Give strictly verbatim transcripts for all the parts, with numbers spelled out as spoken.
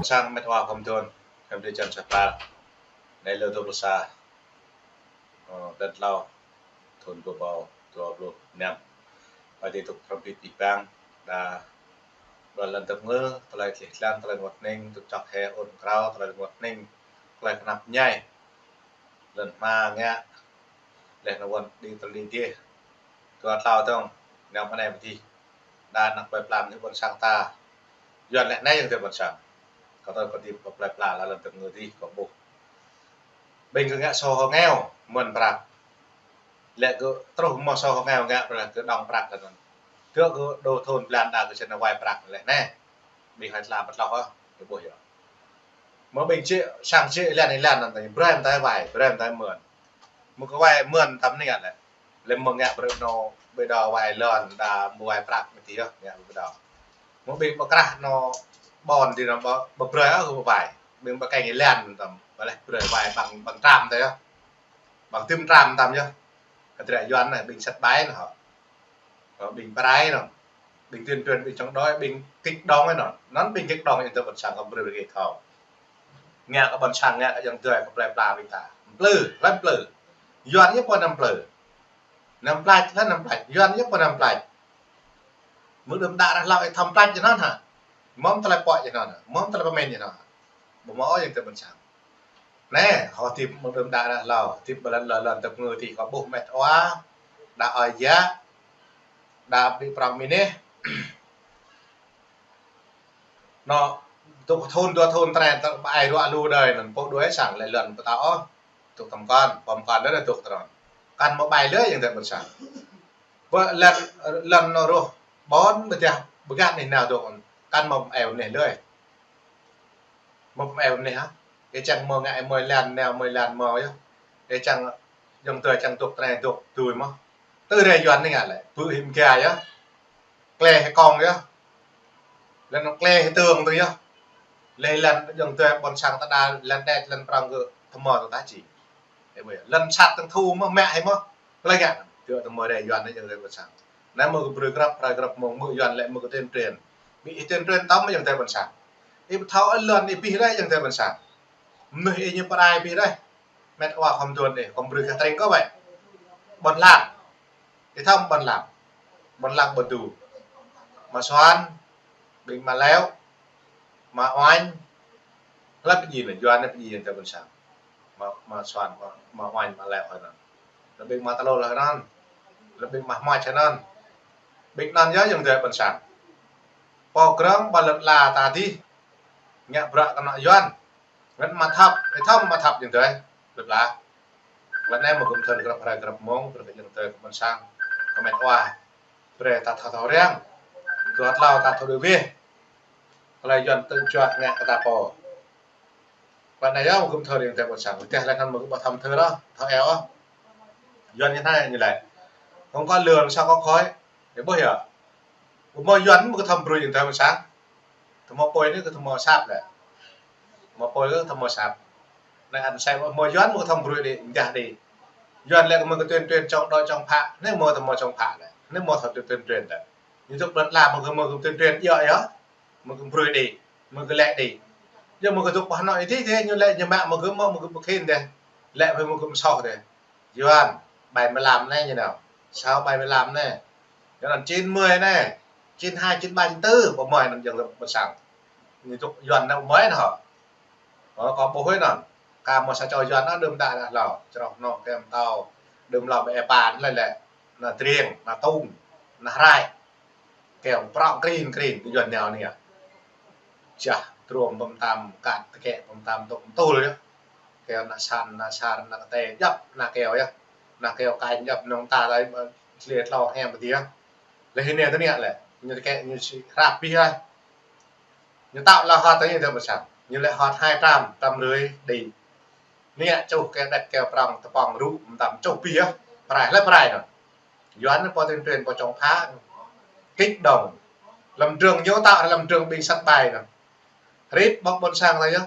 Sang met wa khom thun, khom thun čan sa pal. Anai lơ dua pluh sa, ơ, blan klâo, thun dua rơbâo dua pluh năm. Ơi Adai dŏ hrŏm hơbĭt abih bang, đa, đa lŏn tơpơngơ̆, tơlơi tlih tlan, tơlơi rơngot hning, tŭ čŏk hĕ ôn krao, tơlơi rơngot hning, tơlơi kơnăp ñai. Lŏn hma ngă, laih anŭn wơ̆t đĭ tơlơi dih. Dua klâo tơ̆ng, năm anai pơdih. Đa anăk plơi pla mơnuih ƀôn sang ta. Yuan laih anai ayŏng adơi ƀôn sang. Kâo tơl kâo dih pơ plơi pla lŏn tơpơngơ̆ dih kâo ƀuh. Ƀing gơ̆ ngă sô hơngiao, mơ̆n prăk. Lĕ gơ̆ truh mơ̆ sô hơngiao ngă prăk, gơ̆ đŏng prăk kơ anŭn. Tơl gơ̆ dŏ thun blan đa gơ̆ čơnă wai prăk laih anai. Ƀing hai tla pơtloh ah, gơ̆ ƀuh yơh. Mơ̆ ƀing čĕ, sang čĕ ih lĕn ih lĕn anŭn tơña, brơi mơ̆ tơlơi wai, brơi mơ̆ tơlơi mơ̆n. Mơ̆ kơ wai mơ̆n tơm anai ngă lĕ. Lĕ mơ̆ ngă brơi anŭn, ƀơi đa wai lŏn, đa mơ̆ wai prăk mơ̆ tih yơh, ngă ƀơi đa. Mơ̆ ƀing pơkrah anŭn ƀôn dih anŭn ƀơ, ƀơ brơi ah kơ wai. Ƀing pơkeng ih lĕn tơm, ƀơ lĕ brơi wai ƀăng, ƀăng tram tơl yơh. Ƀăng tơm tram tơm yơh. Kơ tơlơi Yuan anai, ƀing sat ƀai anŭn hŏ. Ơ, ƀing prai anŭn. Ƀing tuyên truyền, ƀing chống đối, ƀing kích động anŭn. Anŭn ƀing kích động ayŏng adơi ƀôn sang kơ brơi kơ thâo. Ngă kơ ƀôn sang, ngă kơ ayŏng adơi kơ plơi pla ƀing ta. Plư, lăm plư. Yuan ñu pô năm plư. Năm plač, lăm năm plač. Yuan ñu pô năm plač. Mơ̆ đưm đă rah hlâo ih thâo plač jơnăn hă. Mơ̆m tơlơi pŏk jơnăn hă. Mơ̆m tơlơi pơmĭn jơnăn hă. Ƀu mơ̆ ayŏng adơi ƀôn sang. Anai, hơdip mơ̆ đưm đă rah hlâo, hơdip ƀơi lŏn, lŏn, lŏn tơpơngơ̆ dih kâo ƀuh met wa, đa ơi yă, đa ƀing prŏng mơnuih. Anŭn, dŏ thun dua thun tơnai, tơ ƀai ruă lu đơi, anŭn pô đuaĭ sang lĕ lŏn pơtao ôh, dŏ tơm kŏn, pơm kŏn đơi dŏ tơnăn. Kăn mơ̆ ƀai lơi ayŏng adơi ƀôn sang. Ƀơi lŏn, lŏn anŭn ruh, ƀôn ƀơdah, ƀơgăt anih nao dŏ, kăn mơ̆ eo anih lơi. Mơ̆ pơm eo anih hă? Ih čang mơ̆ ngă ih mơi lĕn, nao mơi lĕn mơ̆ yơh. Ih čang ayŏng adơi čang dŏ tơnai dŏ tui mơ̆. Tơ rai Yuan anai ngă lĕ, ƀu him ga yơh. Klĕ hĭ kông yơh. Lĕ anŭn klĕ hĭ tơng tui yơh. Lĕ lŏn ayŏng adơi ƀôn sang ta đa lŏn đet lŏn prŏng gơ̆ tơmơ̆ tơ ta či. Ơ, ƀu yơh. Lŏn sat tơng thu mơ̆ mă hĭ mơ̆. Klĕ ngă. Tơ tơmơ̆ rai Yuan anai ayŏng adơi ƀôn sang. Anai mơ̆ gơ̆ brơi grăp, brơi grăp mông mơ̆ Yuan lĕ mơ̆ gơ̆ tuyên truyền. Ƀing ih tuyên truyền tơm ayŏng adơi ƀôn sang. Ih ƀu thâo ôh lŏn ih pih rai ayŏng adơi ƀôn sang. Mơnuih ih ñu pơrai pih rai. Met wa khom thun ih, khom brơi kơ tring kơ wai. Ƀôn Lan. Ih thâo ƀôn Lan. Ƀôn Lan ƀôn du. Ma Suan, ƀing Ma Leo, Ma Oanh. Lăp pơjing anai, Yuan anai pơjing ayŏng adơi ƀôn sang. Ma, Ma Suan, Ma, Ma Oanh, Ma Leo hơi anŭn. Lăp ƀing Ma Tơlô hơi anŭn. Lăp ƀing Ma Hmoch hơi anŭn. Ƀing anŭn yơh ayŏng adơi ƀôn sang. Pô krong ƀơi lŏn ala ta dih. Ngă bruă kơ anŏ Yuan. Ngă mă thăp, ih thâo mă thăp ayŏng adơi. Lĕ pla. Lĕ anai mơ̆ gơ̆m thơr grăp rai grăp mông, brơi kơ ayŏng adơi kơ ƀôn sang. Kơ met wa. Brơi ta thâo thâo răng. Dua klâo ta thâo đuaĭ wih. Tơlơi Yuan tơl juă ngă kơ ta pô. Lĕ anai yơh mơ̆ gơ̆m thơr ayŏng adơi ƀôn sang. Tơl lĕ anŭn mơ̆ gơ̆m ƀu thâo thơr ôh, thâo eo ôh. Yuan ñu anai ñu lĕ. Kông kơ lươn sa kông khói. Ih ƀuh yơh. Ƀu mơ̆ Yuan mơ̆ kơ thâo brơi ayŏng adơi ƀôn sang. Tơmơ̆ pôi anai kơ tơmơ̆ sat lĕ. Mơ̆ pôi kơ tơmơ̆ sat. Anai ăn sai mơ̆ Yuan mơ̆ kơ thâo brơi đĭ, jah đĭ. Yuan lĕ kơ mơ̆ kơ tuyên truyền chống đối chống phá. Anai mơ̆ tơmơ̆ chống phá lĕ. Anai mơ̆ thâo tuyên truyền đĭ. Ñu dŏ blan la mơ̆ kơ mơ̆ kơ tuyên truyền yơh yơh. Mơ̆ kơ brơi đĭ. Mơ̆ kơ lĕ đĭ. Yơh mơ̆ kơ dŏ pơ Hà Nội dih dih ñu lĕ ñu mă mơ̆ kơ mơ̆ mơ̆ kơ pơkhin dih. Lĕ phơi mơ̆ kơ soh dih. Yuan, bảy mươi lăm anai ñu nao. Sáu bảy mươi lăm anai. Ñu anŭn chín mươi anai. Chín hai, chín ba, chín tư, ƀu mơi anŭn ayŏng adơi ƀôn sang. Ñu dŏ Yuan anŭn mơi anŭn hŏ. Ơ, kâo ƀuh anŭn. Kâo mơ̆ sa čô Yuan anŭn đưm đă đă hlâo. Čroh anŭn kơ mơtâo. Đưm hlâo ƀơi Ê Pa anŭn lĕ lĕ. Ană Triêng, ană Tung, ană Hrai. Keo prŏng krin krin, Yuan nao anai yơh. Jah, truôm pơm tam, kat tơkĕ pơm tam tŭk tŭl yơh. Keo ană San, ană Sar, ană Kơtê, djŏp ană keo yơh. Ană keo kañ djŏp nong ta đơi, ƀơ, sli tlâo hĕm pơdih yơh. Lĕ hĭ anai tơ anai lĕ, ñu tơkĕ ñu sĭ hrăp pih yơh. Ñu tao lŏ hŏt tơ ñu tơ ƀôn sang. Ñu lĕ hŏt hai trăm, trăm rưỡi đĭ. Anai čuh keo đĕt keo prŏng tơpŏng rŭ, pơm tam čuh pih yơh. Prai, lĕ prai anŭn. Yuan anai pô tuyên truyền pô chống phá. Kích động. Lâm Trường ñu tao lâm trường ƀing sat ƀai anŭn. Rit ƀŏk ƀôn sang ta yơh.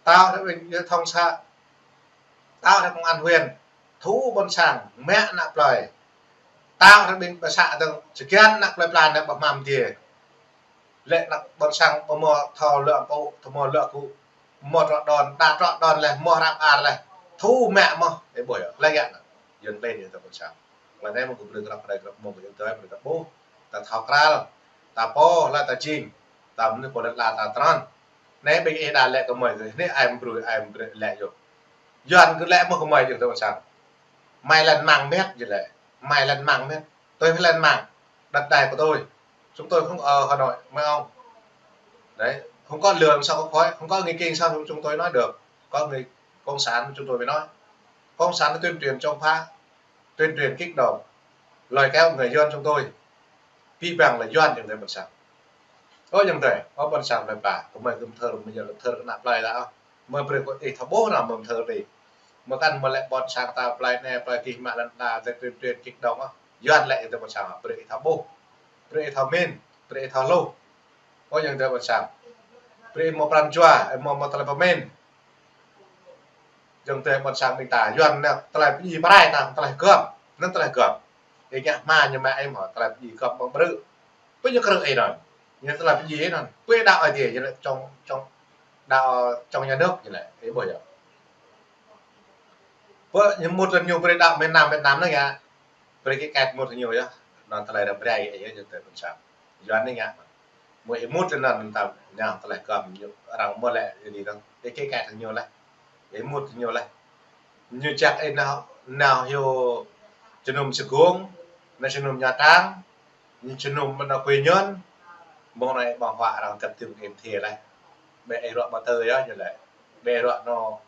Tao hrơi ƀing yơh thông xã. Tao hrơi công an huyện. Thu ƀôn sang. Mă ană plơi. Tao hrơi ƀing ƀă xã dơ̆ng. Čơgiăn ană plơi pla anai ƀă hmam dih. Lĕ ană ƀôn sang ƀu hmâo thâo lŏ pô, ƀu hmâo lŏ kŭ, hmâo trŏ đon, đa trŏ đon leh, hmâo hrăm ar leh, thu mă mơ̆n, ih ƀuh yơh, leh gah anŭn. Yuan klin yơh tơ ƀôn sang. Leh anai mơ̆ng kơ brơi krăp, krăp mơ̆ng kơ yơh tơ, brơi ta ƀuh, ta thâo krăl, ta pô, leh ta jing, ta mơnuih pô lĕ lă ta trăn. Anai ƀing ih đa lĕ kơ mơi tơ, anai ai mă brơi, ai mă brơi lĕ yơh. Yuan kơ lĕ mơ̆ng kơ mơi yơh tơ ƀôn sang. Mày lên mạng mét gì lĕ, mày lên mạng mét. Tôi phải lên mạng. Đất đai của tôi. Chúng tôi không ở Hà Nội, mấy ông. Đấy, không có lừa làm sao có khói, không có người kinh sao chúng tôi nói được. Có người cộng sản chúng tôi mới nói. Cộng sản nó tuyên truyền chống phá, tuyên truyền kích động, lôi kéo người dân chúng tôi. Pi păng lĕ Yuan ayŏng adơi ƀôn sang. Ơ ayŏng adơi, ơ ƀôn sang plơi pla, kơ mơi kơ mơthơ, mơi yơh mơthơ kơ ană plơi ta. Mơi brơi kơ ih thâo ƀuh anŭn mơ̆ng mơthơ tih. Mơ̆ kăn mơ̆ lĕ ƀôn sang ta plơi anai, plơi adih mă lŏn ta, ta tuyên truyền kích động ah. Yuan lĕ ayŏng adơi ƀôn sang, brơi ih thâo ƀuh. Brơi ih thâo min, brơi ih thâo hluh. Ơ ayŏng adơi ƀôn sang. Brơi ih hmâo pran jua, ih hmâo, hmâo tơlơi pơmin. Ayŏng adơi ƀôn sang ƀing ta, Yuan anai tơlơi pơdjai pơrai ta, tơlơi gơ̆m, anŭn tơlơi gơ̆m. Ih ngă hma ñu mă ih hmâo tơlơi pơdjai gơ̆m ƀơ̆ng brư̆. Pơ ñu krư̆ ih anŭn. Ñu tơlơi pơdjai anŭn. Pơ đaŏ ih dih, ñu lĕ trong, trong, đaŏ trong nhà nước ñu lĕ. Ih ƀuh yơh. Pơ ñu mŭt lŏn ñu brơi đaŏ miền Nam, miền Nam anŭn ngă. Brơi kơ kĕt mŭt ñu yơh. Anŭn tơlơi răm rai ih yơh, ayŏng adơi ƀôn sang. Yuan anai ngă. Mơ̆ ih mŭt lŏn anŭn ta, ñu tơlơi gơ̆m ñu, arăng mơ̆ lĕ ih dih dong. Ih kĕt kĕt ñu leh. Ih mŭt ñu leh. Ñu jak ih nao, nao hyu jơnum Sơgung, nao jơnum Nha Trang, ñu jơnum nao Quy Nhơn, mơ̆ng anai ƀơ̆ng huă arăng kơt tơm ih thia leh. Bĕ ih ruă Ba Tơ yơh ñu lĕ. Bĕ ih ruă nao,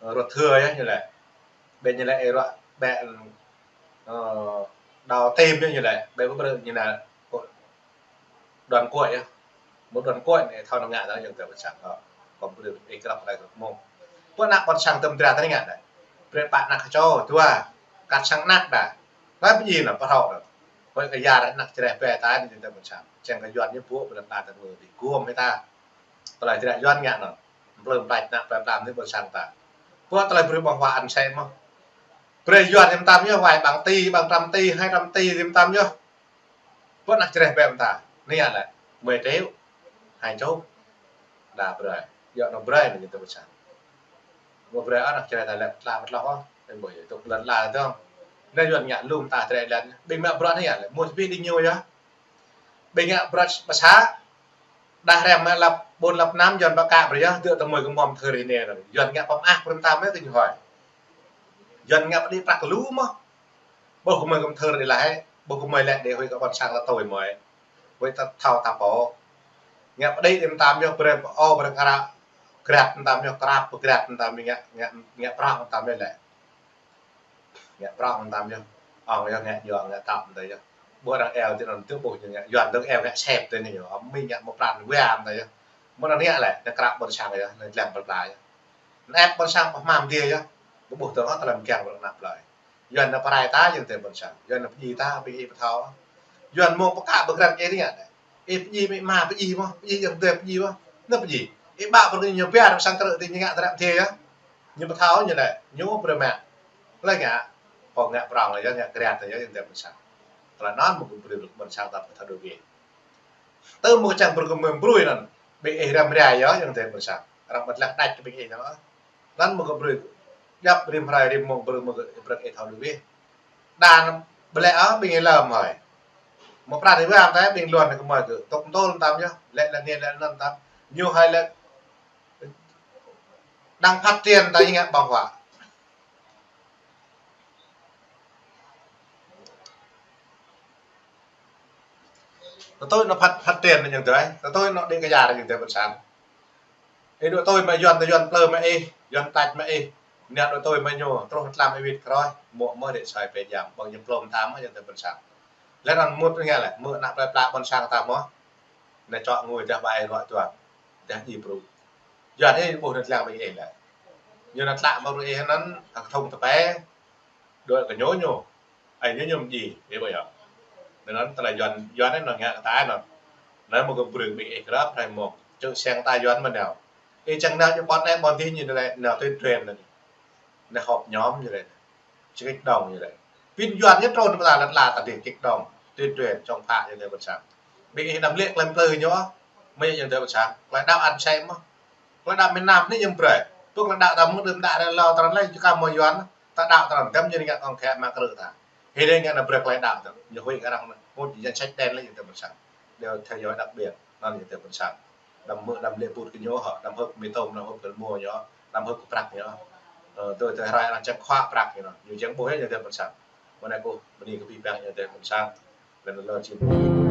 ơ, ruă Thưa yơh ñu lĕ. Bĕ ñu lĕ ih ruă, bĕ, ơ, Đao Tim yơh ñu lĕ. Bĕ ƀu brơi ñu nao Đoàn Kết yơh. Mơ̆ Đoàn Kết anai thâo nao ngă tơ ayŏng adơi ƀôn sang. Ơ, kơ mơi brơi ih krăp anai krăp mơ̆ng. Pơ ană ƀôn sang tơm dra tơ anai ngă đa. Brơi pă ană kơ čô, dua, kăt sang ană đa. Lĕ pơdjai anŭn, pơthâo anŭn. Hơi kơ yar ană čơreh bĕ ta anai ayŏng adơi ƀôn sang. Čang kơ Yuan ñu ƀuh ƀơi lŏn ta tơ mơ̆ dih gum hĭ ta. Tơlơi dra Yuan ngă anŭn. Mplư mplač ană plơi pla mơnuih ƀôn sang ta. Pơ tơlơi brơi ƀơ̆ng huă anŭn sĕ mơ̆n. Brơi Yuan ñu tam yơh, wai ƀăng ti, ƀăng trăm ti, hai trăm ti ñu tam yơh. Pơ ană čơreh bĕ ta. Anai lĕ, mười triệu, hai chục. Đa brơi. Yua anŭn brơi anŭn ayŏng adơi ƀôn sang. Mơ̆ brơi ană čơreh ta lĕ tla pơtloh ôh. Ih ƀuh yơh, tŭ lŏn la dong. Anai Yuan ngă lŏm ta trĕ lŏn. Ƀing mă bruă anai lĕ, mŭt ƀing đing ñu yơh. Ƀing ngă bruă pơsă. Đah rem mă lăp ƀôn lăp năm Yuan pơkă brơi yơh, tŭ tơmơi kơ mơ̆ng thơ ri anai. Yuan ngă pơmah brơi tam yơh tơ ñu hơi. Yuan ngă pơdjai prăk lu mơ̆n. Ƀuh kơ mơi kơ mơthơ ri leh, ƀuh kơ mơi lĕ đe hơi kơ ƀôn sang ta tui mơi. Hơi ta thâo ta pô. Ngă pơdjai đe tam yơh brơi pơ-ơ brơi krăp. Krăp tam yơh krăp, krăp tam yơh ngă, ngă, ngă prăk tam yơh lĕ. Ngă prăk tam yơh. Ong yơh ngă yua ngă tap tơ yơh. Ƀuh arăng eo tơ anŭn tơ ƀuh ñu ngă Yuan dong eo ngă sep tơ anai yơh. Ơ mơi ngă mơ̆ pran wea tơ yơh. Mơ̆ anŭn ngă lĕ, anai krăp ƀôn sang yơh, anai lăm pơpla yơh. Anai ƀôn sang pơhmam dih yơh. Ƀuh tơ anŭn tơlơi mơkiăng ƀơi ană plơi. Yuan anŭn pơrai ta, Yuan tơ ƀôn sang. Yuan anŭn pơdjai ta, ƀing ih pơthâo. Yuan mơ̆ng pơkă ƀơi krăn ih ngă đa. Ih pơdjai mă hma pơdjai mơ̆n, pơdjai ayŏng adơi pơdjai mơ̆n. Anŭn pơdjai. Ih ƀă pơrơngi ñu biă, ƀôn sang krư̆ tơ ñu ngă tơrăm thia yơh. Ñu pơthâo ñu lĕ, ñu brơi mă. Lĕ ngă, pô ngă prong yơh, ngă krăp tơ yơh, ayŏng adơi ƀôn sang. Tơlơi anŭn mơ̆ kơ brơi ƀôn sang ta pơthâo đôč. Tơ mơ̆ čang brơi kơ mơi brơi anŭn. Ƀing ih răm rai yơh, ayŏng adơi ƀôn sang. Arăng ƀu lăng đač kơ ƀing ih anŭn. Anŭn mơ̆ kơ brơi. Djăp rĭm hrơi rĭm mông brơi mơ̆ kơ brơi ih thâo đôč. Đa anŭn ƀlĕ ôh ƀing ih lơm hơi. Mơ̆ pran ih wam tơ ƀing Yuan kơ mơi kơ tŭk tôl tam yơh. Lĕ lĕ anai lĕ anŭn tam. Ñu hơi lĕ đang phát triển ta ñu ngă ƀơ̆ng huă. Tơtui anŭn phát, phát triển anŭn ayŏng adơi. Tơtui anŭn đĭ kơ yar anŭn ayŏng adơi ƀôn sang. Ih dŏ tui mă Yuan, tơ Yuan plư mă ih, Yuan tač mă ih. Anai dŏ tui mă ñu, truh tlam ih wĭt krơi. Mơ̆ mơ̆ đĭ soi pĕ jam, ƀơ̆ng ñu plôm tam mơ̆ ayŏng adơi ƀôn sang. Lĕ anŭn mŭt ngă lĕ, mơ̆ ană plơi pla ƀôn sang ta mơ̆. Anai čŏk ngui dah ƀai ruă Yuan. Dah djai brŭ. Yuan ih ƀuh anŭn lăng ƀing ih lĕ. Ñu anŭn tlă mă brơi ih anŭn, hăng thŭng tơpĕ. Đuaĭ kơ ñu ñu. Ai ñu ñu mơ̆ djai, ih ƀuh yơh. Anŭn tơlơi Yuan, Yuan anŭn ngă kơ ta anŭn. Anŭn mơ̆ kơ brơi ƀing ih krăp rai mơ̆. Čư̆ siăng ta Yuan mơ̆ nao. Ih čang nao ñu ƀôn anai ƀôn adih ñu lĕ nao tuyên truyền anŭn. Nao họp nhóm ñu lĕ. Či kích động ñu lĕ. Pin Yuan ñu trŭn pơ ta lăn la ta dih kích động. Tuyên truyền chống phá ñu lĕ ƀôn sang. Ƀing ih đăm lĕ klem plư ñu. Mơ̆ yơh ayŏng adơi ƀôn sang, tơlơi đaŏ ăt sai mơ̆. Tơlơi đaŏ miền Nam anai yơh brơi. Tơlơi đaŏ ta mơ̆ng đưm đă lơ tơlơi anŭn lĕ, čơkă mơ̆ Yuan, ta đaŏ tơlơi anŭn, tơm jing ngă kong khĕ mă krư̆ ta. Hĭ dêh ngă anŭn brơi tơlơi đaŏ ta. Ñu huĭ kơ arăng anŭn. Mơ̆ jing sạch đen lĕ ayŏng adơi ƀôn sang. Điều theo dõi đặc biệt, anŭn ayŏng adơi ƀôn sang. Đăm hmư̆, đăm lĕ put kơ ñu hŏ, đăm hơ̆k mì tôm, đăm hơ̆k kơ mô ñu hŏ, đăm hơ̆k kơ prăk ñu hŏ. Ơ, tui tơlơi hrơi arăng čang khua prăk ñu anŭn. Ñu čang ƀuh yơh ayŏng adơi ƀôn sang. Mơ̆ng anai kâo bơni kơ abih bang ayŏng adơi ƀôn sang. Lĕ lơ čin.